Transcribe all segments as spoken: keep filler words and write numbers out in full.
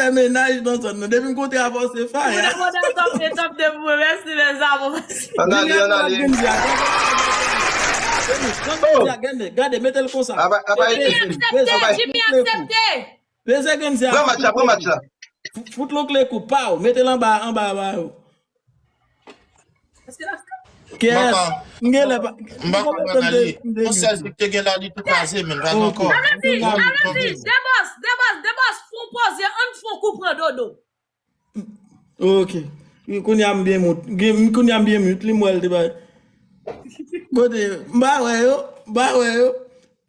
fè menaj nan zòn nan. Depi m kontre avè w, se faya. Mwen abone a top de, top de pou mwen. Mèsi, mes amours. Ann ale, ann ale. Gade, gade, mete l konsa. Jimmy aksepte, Jimmy aksepte. Peze grenn se a. Pran match la, pran match la. Fout lòt lekou, paw, mete l anba, anba, anba yo. Kiyès? M gen lè pa. M pa konprann li. Yon sèl ki te gen la, li tou kraze, men gade ankò. Alezi, alezi, Debòs, Debòs, Debòs, fè w poze, ann fè w kou pran dodo. Ok. Kounye a m byen mout. Kounye a m byen mout, li m wè l te bay. Kote, m pa wè yo, m pa wè yo.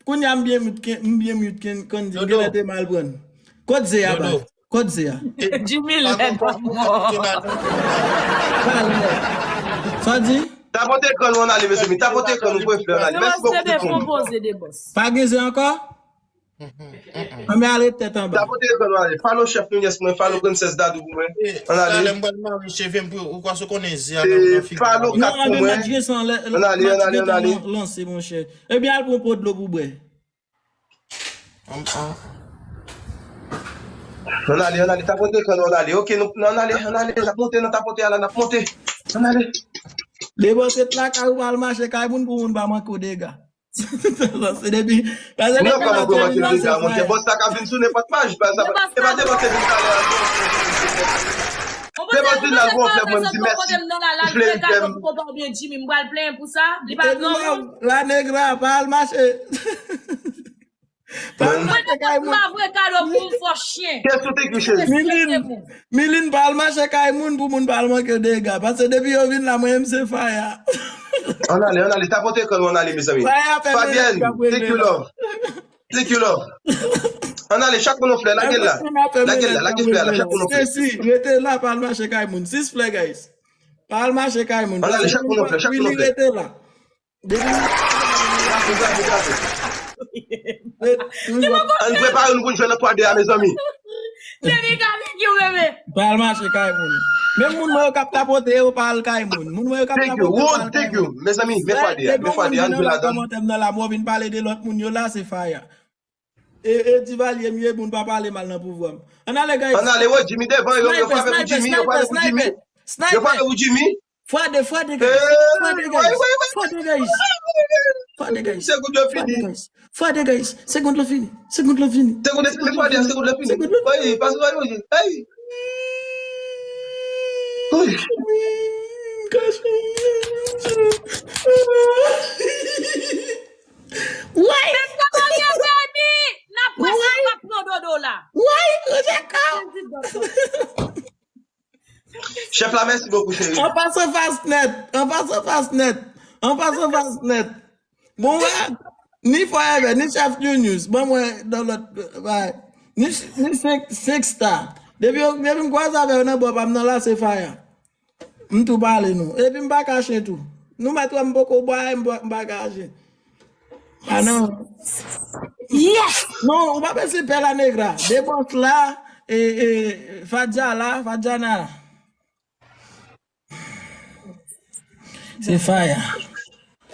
Kounye a m byen mute, m byen mute, Kandy, genlè te mal pran. Kot Ze a, baz? Kot Ze a? Jimmy lèd. Sa di? Tapote ekran nou ann ale, mezanmi. Tapote ekran nou, pou flè ann ale. Mèsi bokou tout moun. Pa gen Ze ankò? Ann ale tèt anba. Tapote ekran nou ale. Follow chèf nou, yes, mwen. Follow Princess Dadou pou mwen. Ann ale. Talè m pral mare cheve m pou ou, kwa se konnen Ze a nan figi. Follow kat pou mwen. Ann ale, ann ale, ann ale. Lanse, monchè. Ebyen, al pran pot dlo pou bwè. Ann ale, ann ale, tapote ekran nou, ann ale. Ok, nou, nou ann ale, ann ale, n ap monte nan tapote a la, n ap monte. Ann ale. Depanse t lakay ou pa al mache kay moun pou moun pa manke w dega. Se depi, pase depi maten li lanse faya. Bòs la ka vin sou nenpòt paj, pa sa, e pa depanse vin talè a. Depanse vin la, gon flè, mwen, m di mèsi. Jimmy, m pral plenyen pou sa. Li pa nan. La negra, pa al mache. Pa al mache kay moun. Mwen pa vre kado pou m fò chen. Kès ou te ki cheri? Milin, Milin pa al mache kay moun pou moun pa al manke dega. Paske depi yo vin la, mwen menm se faya. Ann ale, ann ale, tapote ekran nou, ann ale, mezanmi. Fabienne, thank you, love. Thank you, love. Ann ale, chak moun yon flè, lage l la. Lage l la, lage flè a la, chak moun yon flè. Stacy, rete la, pa al mache kay moun. Sis flè, guys. Pa al mache kay moun. Ann ale, chak moun yon flè, chak moun yon flè. Rete la. Depi Ann prepare nou pou n jwe nan twa de a, mezanmi. Depi ka figi w, bebe. Pa al mache kay moun. Menm moun mwen yo k ap tapote yo, pa al kay moun. Moun mwen yo k ap tapote yo, pa al kay moun. Mezanmi, men twa de a, men twa de a, ann jwe ladan. Kòmantè m nan la, mwen vin pale de lòt moun yo la, se faya. E, e Divalye m ye, moun pa pale mal nan pouvwa m. Ann ale, guys. Ann ale, wè, Jimmy devan, yo, yo frape pou Jimmy, yo frape pou Jimmy. Yo frape pou Jimmy. Fwa de, fwa de, guys. Fwa de, guys. Fwa de, guys. Fwa de, guys. Segonn yo fini. Fwa de, guys. Segonn yo fini. Segonn yo fini. Segonn yo fini, fwa de, segonn yo fini. Segonn yo fini. Ey, pas, ey, ey. Ey. Ey. Woy! Mèt Gabriel Verny, n ap wè si w ap pran dodo la. Woy, Rebecca! Chèf la, mèsi bokou, cheri. Anfas, anfas nèt. Anfas, anfas nèt. Anfas, anfas nèt. Bon, wè, ni Forever, ni Chèf Junius. Ban mwen nan lòt, bay. Ni, ni senk, senk star. Depi yo, depi m kwaze avè yo nan bò pa m nan la, se faya. M tou pale nou. Epi m pa kache tou. Nou mèt wè m poko bwè, m pa, m pa kache. Ah non. Yes! Non, ou pa bezwen pè la negra. De bòs la, e, e, Fadja la, Fadjana. Se faya.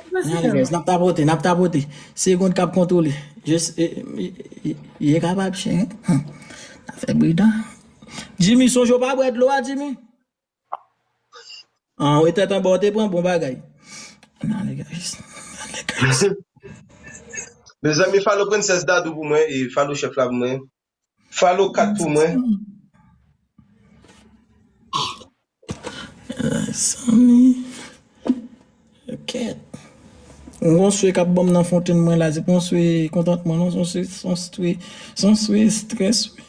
N ale, guys, n ap tapote, n ap tapote. Segonn k ap kontwole. Just, e, e, e, ye kapab chen. N ap fè pridan. Jimmy, sonje w pa bwè dlo a, Jimmy? An, ou tèt anba, ou te pran bon bagay. N ale, guys. N ale, guys. Mezanmi, follow Princess Dadou pou mwen e follow chèf la pou mwen. Follow kat pou mwen. Mezanmi. Kèt. Yon swe k ap ban m nan fontenn mwen la, se pa yon swe kontantman, non, se yon swe, se yon swe, se yon swe estrès, wi.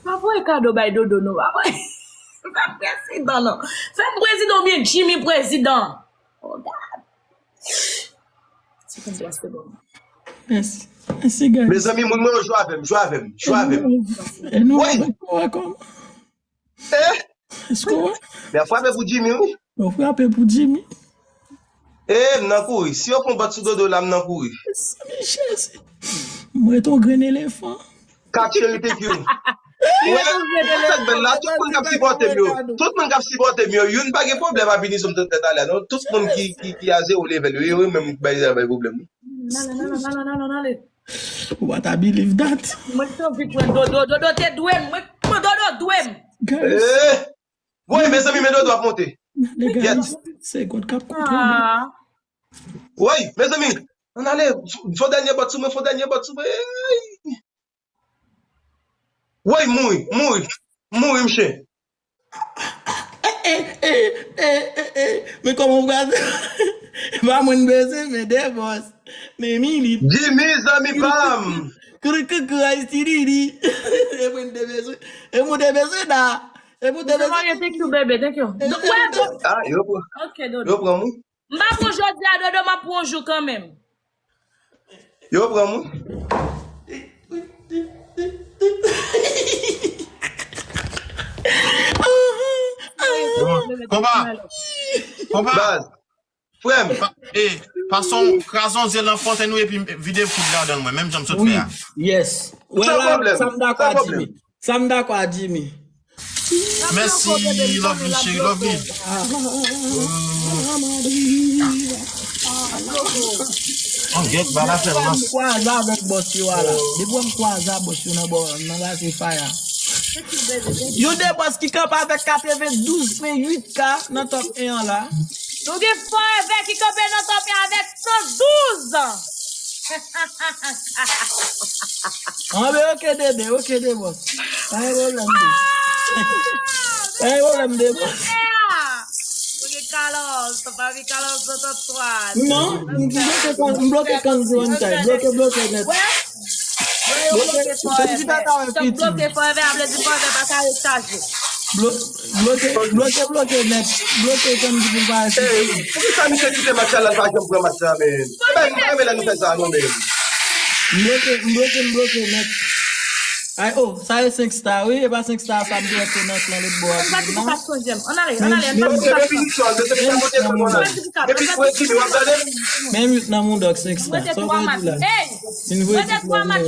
Pa voye kado bay Dodo, non, pa voye. Fè m prezidan, non. Fè m prezidan oubyen Jimmy prezidan. Oh, God. Se konn sa se bon. Mèsi. Mèsi, guys. Mezanmi, moun mwen yo, jwe avè m, jwe avè m, jwe avè m. E nou avèk ou ankò? Eh? Èske w wè? Men ap frape pou Jimmy, wi. Yo frape pou Jimmy. Eh, m nan kouri. Si yo fon bat sou Dodo la, m nan kouri. Mezanmi, Jezi. Mwen ret yon grenn elefan. Kat cheri, thank you. Wè, sa k bèl la, tout moun k ap sipòte m yo. Tout moun k ap sipòte m yo. Youn pa gen pwoblèm ak Vinicius m te talè, non. Tout moun ki, ki, ki a zewo level yo, yo menm bay, bay pwoblèm. Ou pa ta believe that. Mwen te anvi pran Dodo. Dodo te dwe mwen. Legalis. Eh! Woy, mezanmi, men dodo ap monte. Legalis, se God k ap kontwole. Ah. Woy, mezanmi, ann ale, fè yon dènye bòt sou mwen, fè yon dènye bòt sou mwen. Woy, mouri, mouri, mouri, mche. Eh, eh, eh, eh, eh, eh. Men kòman w pral... Pa mwen bezwen, men de bòs. Men Milit. Jimmy, zanmi pa m. Kouroukoukoukou, Ayiti, Didi. E mwen te bezwen. E mwen te bezwen, da. E mwen te bezwen. Thank you, baby, thank you. Ah, yo pran. Ok, dodo. Yo pran mwen. M pa pran jodi a, dodo, m ap pran jou kanmenm. Yo pran mwen. Konpa. Konpa. Baz. Frè m. Pa, e, pase yon, kraze yon zye nan fontenn ou epi vide poud ladan l mwen, menm jan m sot fè a. Yes. Wè la, sa m dakò a Jimmy. Sa m dakò a Jimmy. Mèsi, love you, cheri, love you. Yon gèt ba la sèlman. Depi m kwaze avèk bòs yo a la. Depi m kwaze a bòs yo nan bò, nan Lase Faya. Yon de bòs ki kanpe avèk katrevendouz pwen uit K nan top en an la. Nou gen Forever ki kanpe nan top en avèk san douz. Anben, ok, Dede, ok, de bòs. Pa gen pwoblèm, de. Pa gen pwoblèm, de bòs. Ou gen Carlos, papi Carlos nan top twa. Non, m bloke kan, m bloke kan di one time. Bloke, bloke nèt. Bloke, bloke Forever. Bloke Forever, a vle di Forever pa ka rechaje. Blo-, bloke, bloke, bloke nèt. Bloke Candy pou l pa... Ey, poukisa misye kite match la, l pa janm pran match la, men? E pa, m pa renmen lè nou fè sa, non, men. M bloke, m bloke, m bloke nèt. Ay, oh, sa e senk star, wi, e pa senk star sa m te wè se nan, nan lòt bò a. Ann ale, ann ale, ann ale. Depi m sòt, depi m monte sou mwen la. Depi mwen di, w ap gade m. Men uit nan Moondog senk star. Sa w vle di la? Vin voye ti flè mwen.